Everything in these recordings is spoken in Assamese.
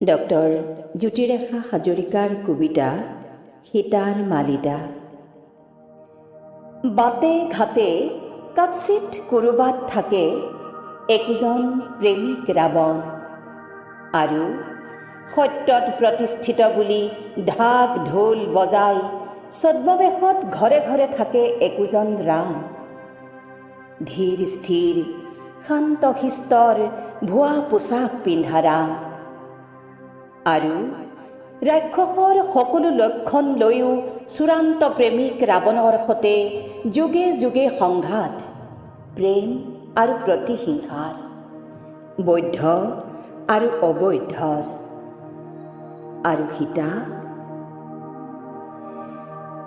ডক্টৰ জ্যোতিৰেখা হাজৰিকাৰ কবিতা সীতাৰ মালিতা। বাটে ঘাটে কাৎচিত ক'ৰবাত থাকে একোজন প্ৰেমিক ৰাৱণ আৰু সত্যত প্ৰতিষ্ঠিত বুলি ঢাক ঢোল বজাই ছদ্মবেশত ঘৰে ঘৰে থাকে একোজন ৰাম। ধীৰ স্থিৰ শান্ত শিষ্টৰ ভুৱা পোছাক পিন্ধা ৰাম আৰু ৰাক্ষসৰ সকলো লক্ষণ লৈও চূড়ান্ত প্ৰেমিক ৰাৱণৰ সতে যুগে যুগে সংঘাত, প্ৰেম আৰু প্ৰতিহিংসাৰ, বৈধ আৰু অবৈধৰ। আৰু সীতা?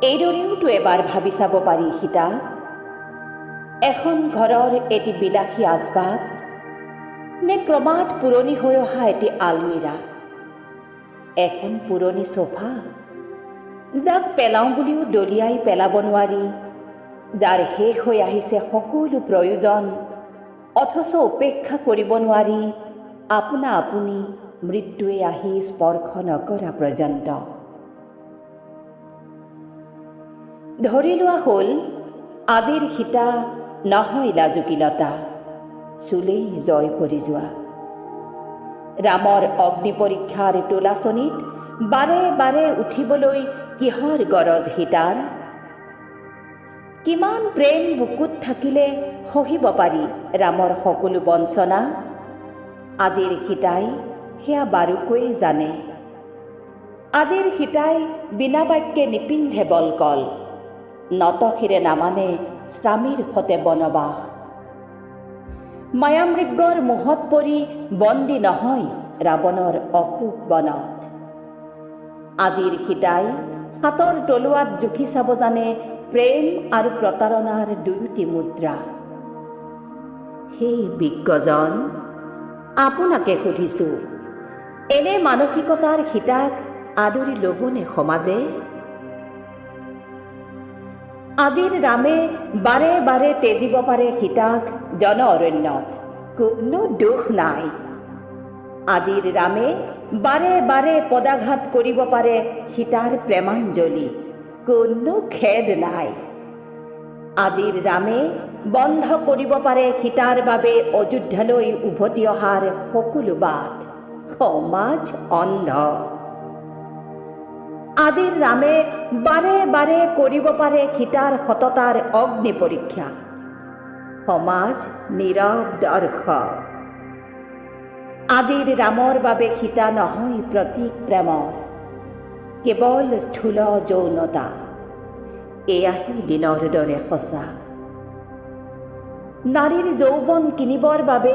এইদৰেওতো এবাৰ ভাবি চাব পাৰি সীতাক। এখন ঘৰৰ এটি বিলাসী আচবাব নে ক্ৰমাৎ পুৰণি হৈ অহা এটি আলমিৰা, এখন পুৰণি চোফা, যাক পেলাওঁ বুলিও দলিয়াই পেলাব নোৱাৰি, যাৰ শেষ হৈ আহিছে সকলো প্ৰয়োজন, অথচ উপেক্ষা কৰিব নোৱাৰি আপোনা আপুনি মৃত্যুৱে আহি স্পৰ্শ নকৰা পৰ্যন্ত। ধৰি লোৱা হ'ল আজিৰ সীতা নহয় লাজুকীলতা, চুলেই জয় কৰি যোৱা। ৰামৰ অগ্নি পৰীক্ষাৰ তুলাচনীত বাৰে বাৰে উঠিবলৈ কিহৰ গৰজ সীতাৰ? কিমান প্ৰেম বুকুত থাকিলে সহিব পাৰি ৰামৰ সকলো বঞ্চনা, আজিৰ সীতাই সেয়া বাৰুকৈয়ে জানে। আজিৰ সীতাই বিনা বাক্যে নিপিন্ধে বলকল, নতশিৰে নামানে স্বামীৰ সতে বনবাস, মায়ামৃগৰ মোহত পৰি বন্দী নহয় ৰাৱণৰ অশোক বনত। আজিৰ সীতাই হাতৰ তলুৱাত জুখি চাব জানে প্ৰেম আৰু প্ৰতাৰণাৰ দুয়োটি মুদ্ৰা। সেই বিজ্ঞজন, আপোনাকে সুধিছোঁ, এনে মানসিকতাৰ সীতাক আদৰি ল'বনে সমাজে? আজিৰ ৰামে বাৰে বাৰে তেজিব পাৰে সীতাক জন অৰণ্যত, কোনো দোষ নাই। আজিৰ ৰামে বাৰে বাৰে পদাঘাত কৰিব পাৰে সীতাৰ প্ৰেমাঞ্জলি, কোনো খেদ নাই। আজিৰ ৰামে বন্ধ কৰিব পাৰে সীতাৰ বাবে অযোধ্যালৈ উভতি অহাৰ সকলো বাট, সমাজ অন্ধ। আজিৰ ৰামে বাৰে বাৰে কৰিব পাৰে সীতাৰ সততাৰ অগ্নি পৰীক্ষা, সমাজ নীৰৱ দৰ্শক। আজিৰ ৰামৰ বাবে সীতা নহয় প্ৰতীক প্ৰেমৰ, কেৱল স্থূল যৌনতা। এয়াহে দিনৰ দৰে সঁচা। নাৰীৰ যৌৱন কিনিবৰ বাবে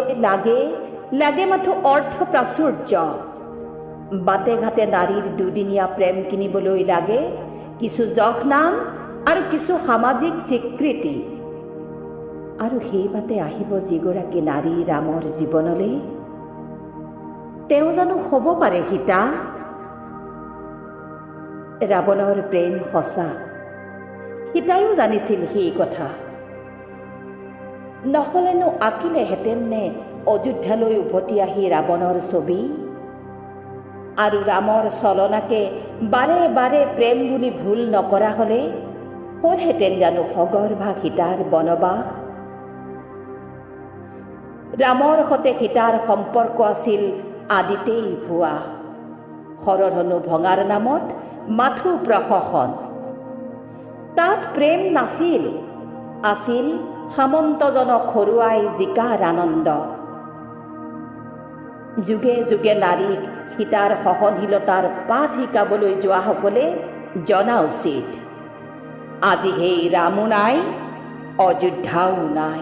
লাগে মাথো অৰ্থ প্ৰাচুৰ্য। বাটে ঘাটে নাৰীৰ দুদিনীয়া প্ৰেম কিনিবলৈ লাগে কিছু যশ নাম আৰু কিছু সামাজিক স্বীকৃতি। আৰু সেই বাটে আহিব যিগৰাকী নাৰী ৰামৰ জীৱনলৈ, তেওঁ জানো হ'ব পাৰে সীতা? ৰাৱণৰ প্ৰেম সঁচা, সীতায়ো জানিছিল সেই কথা। নহ'লেনো আঁকিলেহেঁতেন নে অযোধ্যালৈ উভতি আহি ৰাৱণৰ ছবি? আৰু ৰামৰ ছলনাকে বাৰে বাৰে প্ৰেম বুলি ভুল নকৰা হ'লে হ'লহেঁতেন জানো সগৰ্ভা সীতাৰ বনবাস? ৰামৰ সতে সীতাৰ সম্পৰ্ক আছিল আদিতেই ভুৱা, হৰধনু ভঙাৰ নামত মাথো প্ৰহসন। তাত প্ৰেম নাছিল, আছিল সামন্তজনক হৰুৱাই জিকাৰ আনন্দ। যুগে যুগে নাৰীক সীতাৰ সহনশীলতাৰ পাঠ শিকাবলৈ যোৱাসকলে জনা উচিত, আজি সেই ৰামো নাই, অযোধ্যাও নাই।